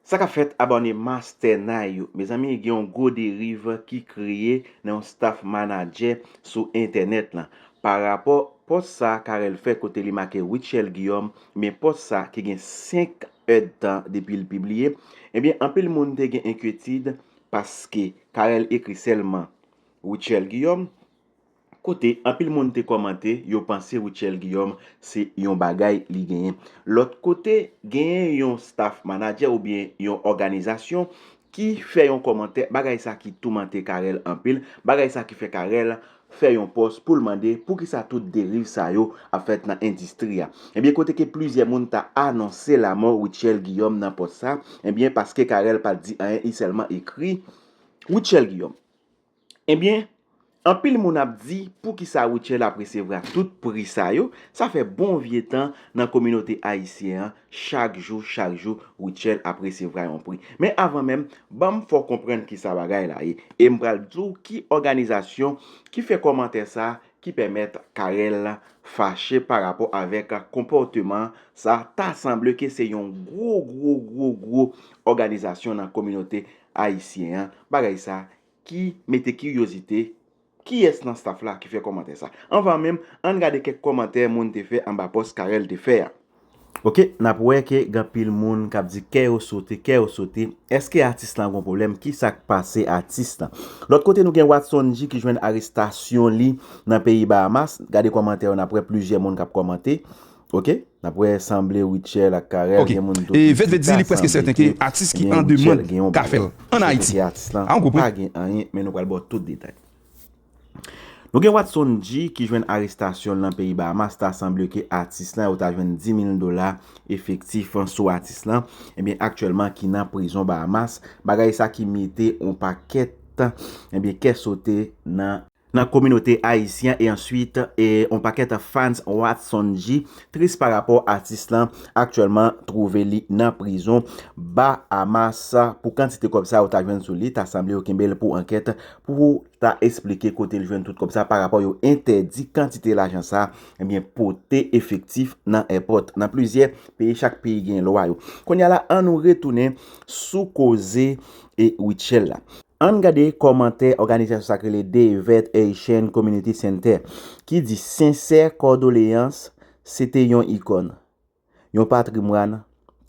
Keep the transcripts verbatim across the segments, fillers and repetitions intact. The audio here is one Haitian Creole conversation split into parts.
Sa k ap fèt, abòne Mastè Nay yo? Mezanmi, gen yon gwo deriv ki kreye nan yon staff manager sou entènèt lan. Pa rapò pòs sa Carel fè kote li make Rutshelle Guillaume, men pòs sa ki gen senk èdtan depi l pibliye, ebyen, anpil moun te gen enkyetid paske Carel ekri sèlman Rutshelle Guillaume, kote anpil moun te kòmante, yo panse Rutshelle Guillaume se yon bagay li genyen. Lòt kote, genyen yon staff manager oubyen yon òganizasyon ki fè yon kòmantè, bagay sa ki toumante Carel anpil, bagay sa ki fè Carel fè yon pòs pou l mande poukisa tout deriv sa yo ap fèt nan endistri a. Ebyen, kote ke plizyè moun ta anonse lamò Rutshelle Guillaume nan pòs sa, ebyen, paske Carel pa t di anyen, li sèlman ekri Rutshelle Guillaume. Ebyen, anpil moun ap di poukisa Rutshelle ap resevwa tout pri sa yo. Sa fè bon vye tan nan kominote ayisyen an, chak jou, chak jou, Rutshelle ap resevwa yon pri. Men avan menm, ban m fè w konprann kisa bagay la ye. E m pral di w ki òganizasyon ki fè kòmantè sa ki pèmèt Carel fache pa rapò avèk konpòteman sa. Ta sanble ke se yon gwo, gwo, gwo, gwo òganizasyon nan kominote ayisyen an. Bagay sa ki mete kiryozite, kiyès nan staff la ki fè kòmantè sa? Anvan menm, ann gade kèk kòmantè moun te fè anba pòs Carel te fè a. Ok, n ap wè ke gen anpil moun k ap di kè yo sote, kè yo sote. Èske atis lan gon pwoblèm? Kisa k pase atis lan? Lòt kote, nou gen Watson G ki jwenn arestasyon li nan peyi Bahamas. Gade kòmantè yo, n ap wè plizyè moun k ap kòmante. Ok, n ap wè sanble Rutshelle ak Carel, gen moun tou ki di ta sanble ke, ebyen, Rutshelle gen yon bagay. Ki fè ke atis lan pa gen anyen, men nou pral ba w tout detay. Nou gen Watson G ki jwenn arestasyon l nan peyi Bahamas. Ta sanble ke atis lan, yo ta jwenn di mil dola efektif sou atis lan. Ebyen, aktyèlman ki nan prizon Bahamas. Bagay sa ki mete yon pakèt, ebyen, kè sote nan, nan kominote ayisyen e answit, e yon pakèt fans Watson G tris pa rapò atis lan aktyèlman twouve li nan prizon Bahamas pou kantite kòb sa yo ta jwenn sou li. Ta sanble yo kenbe l pou ankèt pou ta esplike kote l jwenn tout kòb sa, pa rapò yo entèdi kantite lajan sa, ebyen, pote efektif nan èpòt. Nan plizyè peyi, chak peyi gen lwa yo. Kounye a la, ann nou retounen sou koze e Rutshelle la. Ann gade kòmantè òganizasyon sa k rele The Yvette Haitian Community Center ki di, sensè kòdoleyans, se te yon ikòn, yon patrimwàn,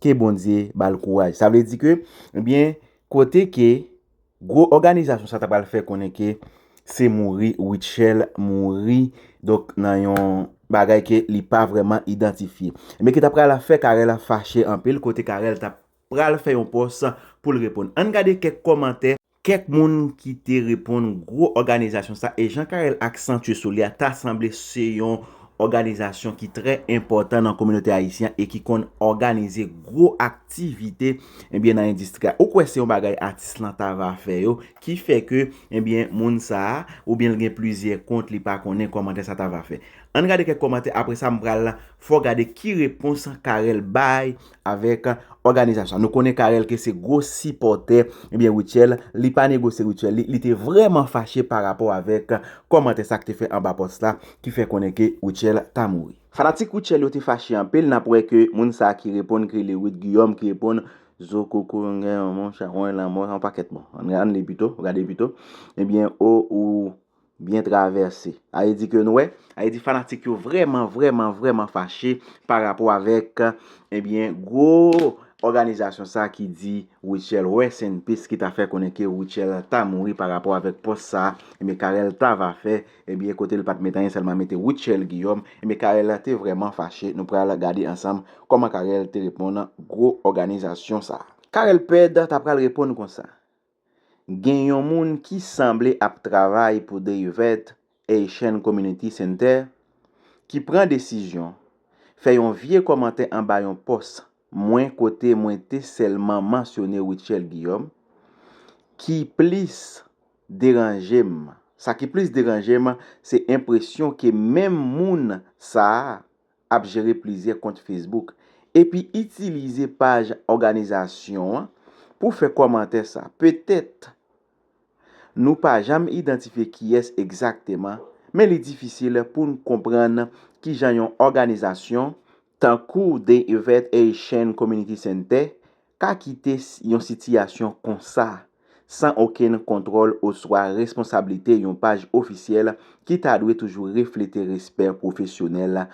ke Bondye ba l kouraj. Sa vle di ke, ebyen, kote ke gwo òganizasyon sa ta pral fè konnen ke se mouri, Rutshelle mouri, donk nan yon bagay ke li pa vrèman idantifye. Ebyen, ki ta pral fè Carel fache anpil, kote Carel ta pral fè yon pòs pou l reponn. Ann gade kèk kòmantè kèk moun ki te reponn gwo òganizasyon sa, e jan Carel aksantye sou li a, ta sanble se yon òganizasyon ki trè enpòtan nan kominote ayisyen e ki konn òganize gwo aktivite, ebyen, nan endistri a. Ou kwè se yon bagay atis lan ta va fè yo, ki fè ke, ebyen, moun sa a, oubyen l gen plizyè kont, li pa konnen kòmantè sa ta va fè. Ann gade kèk kòmantè, apre sa, m pral fè w gade ki repons Carel bay avèk òganizasyon. Nou konnen Carel ke se gwo sipòtè, ebyen, Rutshelle, li pa negosye Rutshelle, li, li te vrèman fache pa rapò avèk kòmantè sa k te fè anba pòs la, ki fè konnen ke Rutshelle ta mouri. Fanatik Rutshelle yo te fache anpil, n ap wè ke moun sa ki reponn, ki rele Ruth Guillaume, ki reponn, zo koko, gen yon, monchè, yon lanmò, yon pakèt bon. Ann, ann li pito, gade pito. Ebyen, o, ou byen travèse. A vle di ke nou wè, a vle di fanatik yo vrèman, vrèman, vrèman fache pa rapò avèk, ebyen, gwo òganizasyon sa ki di Rutshelle, rest in peace, ki ta fè konnen ke Rutshelle ta mouri pa rapò avèk pòs sa, ebyen, Carel ta va fè, ebyen, kote l pa t met anyen, sèlman mete Rutshelle Guillaume, ebyen, Carel te vrèman fache. Nou pral gade ansanm kòman Carel te reponn gwo òganizasyon sa. Carel Pèd ta pral reponn konsa. Gen yon moun ki sanble ap travay pou The Yvette Haitian Community Center ki pran desizyon fè yon vye kòmantè anba yon pòs mwen kote mwen te sèlman mansyone Rutshelle Guillaume, ki plis deranje m. Sa ki plis deranje m, se enpresyon ke menm moun sa a ap jere plizyè kont Facebook epi itilize paj òganizasyon an pou fè kòmantè sa. Petèt, nou pa janm idantifye kiyès egzakteman, men li difisil pou n konprann kijan yon òganizasyon tankou The Yvette Haitian Community Center ka kite yon sitiyasyon konsa san okenn kontwòl oswa responsablite yon paj ofisyèl ki ta dwe toujou reflete respè pwofesyonèl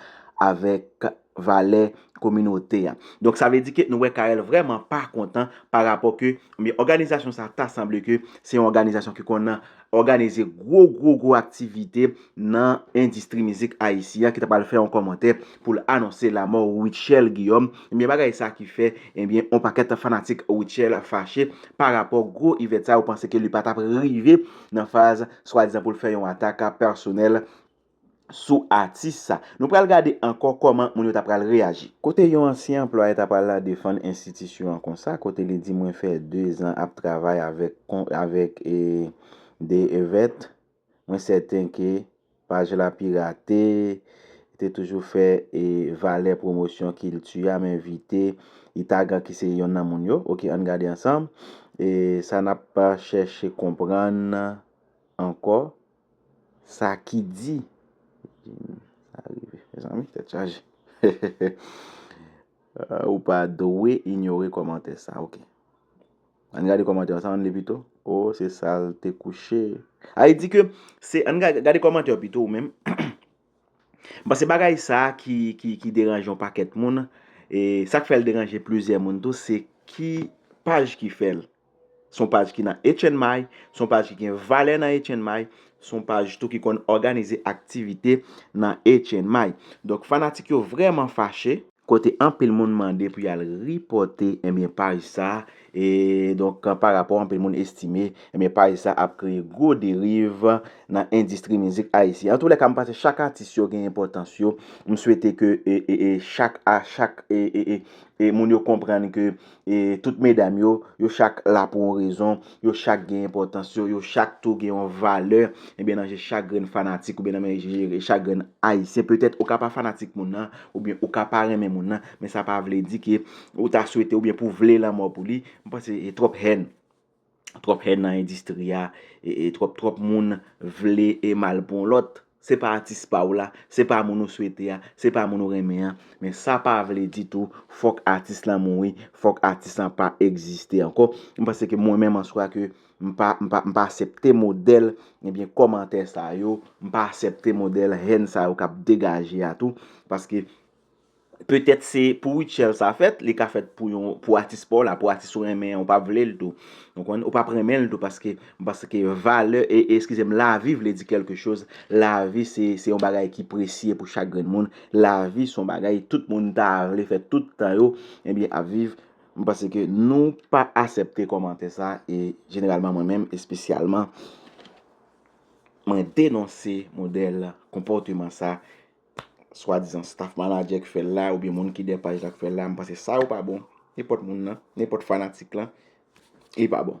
avèk valè kominote a. Donk, sa vle di ke nou wè Carel vrèman pa kontan pa rapò ke, men òganizasyon sa ta sanble ke se yon òganizasyon ki konn òganize gwo, gwo, gwo aktivite nan endistri mizik ayisyen an, ki ta pral fè yon kòmantè pou l anonse lanmò Rutshelle Guillaume. Ebyen, bagay sa ki fè, ebyen, yon pakèt fanatik Rutshelle fache pa rapò gwo event sa, yo panse ke li pa t ap rive nan faz swadizan pou l fè yon atak pèsonèl sou atis sa. Nou pral gade ankò kòman moun yo ta pral reyaji. Kote yon ansyen anplwaye ta pral la defann enstitisyon an konsa, kote li di, "Mwen fè de zan ap travay avèk, kon- avèk e, de event. Mwen sèten ke paj la pirate, te toujou fè e, valè pwomosyon kilti a, m envite Itagan ki se yon nan moun yo." Oke, ann gade ansanm. E sa n ap chèche konprann ankò. Sa ki di, sa rive, mezanmi, tèt chaje. Ah, ou pa dwe inyore kòmantè sa, oke. Ann gade kòmantè sa, ann li pito. Oh, se sa l te kouche. A, li di ke, se, ann ga- gade kòmantè pito ou menm. M panse bagay sa ki, ki, ki deranje yon pakèt moun, e sa k fè l deranje plizyè moun tou, se ki paj ki fè l. Se yon paj ki nan H N M I, se yon paj ki gen valè nan H N M I, se yon paj tou ki konn òganize aktivite nan H N M I. Donk, fanatik yo vrèman fache, kote anpil moun mande pou y al ripòte, ebyen, paj sa, e donk, pa rapò anpil moun estime, ebyen, paj sa ap kreye gwo deriv nan endistri mizik ayisyen. Antoulèka, m panse chak atis yo gen enpòtans yo. M swete ke, e, e, e, chak, a, chak, e, e, e, e, moun yo konprann ke e tout medam yo, yo chak la pou yon rezon, yo chak gen enpòtans yo, yo chak tou gen yon valè, ebyen, nan je chak grenn fanatik oubyen nan je chak grenn ayisyen. Petèt ou ka pa fanatik moun nan, oubyen ou ka pa renmen moun nan, men sa pa vle di ke ou ta swete oubyen pou vle lanmò pou li. M panse e twòp hèn, twòp hèn nan endistri a, e, e twòp, twòp moun vle e mal pou yon lòt. Se pa atis pa w la, se pa moun ou swete a, se pa moun ou renmen an. Men sa pa vle di tou, fòk atis lan mouri, fòk atis lan pa egziste ankò. M panse ke mwen menm an swa ke m pa, m pa, m pa aksepte modèl, ebyen, kòmantè sa yo, m pa aksepte modèl hèn sa yo k ap degaje a tou, paske petèt se pou Rutshelle sa fèt, li ka fèt pou yon, pou atis pa w la, pou atis ou renmen an, ou p ap vle l tou. Ou konprann? Ou p ap renmen l tou paske, paske valè, e, e, eskize m, lavi vle di kèlke choz. Lavi se, se yon bagay ki presye pou chak grenn moun. Lavi se yon bagay tout moun ta vle fè tout tan yo, ebyen, ap viv. M panse ke nou pa aksepte kòmantè sa, e jeneralman mwen menm, espesyalman, mwen denonse modèl konpòteman sa, swadizan staff manager ki fè l la, oubyen moun ki dèyè paj la ki fè l la, m panse sa yo pa bon. Nenpòt moun nan, nenpòt fanatik lan, li pa bon.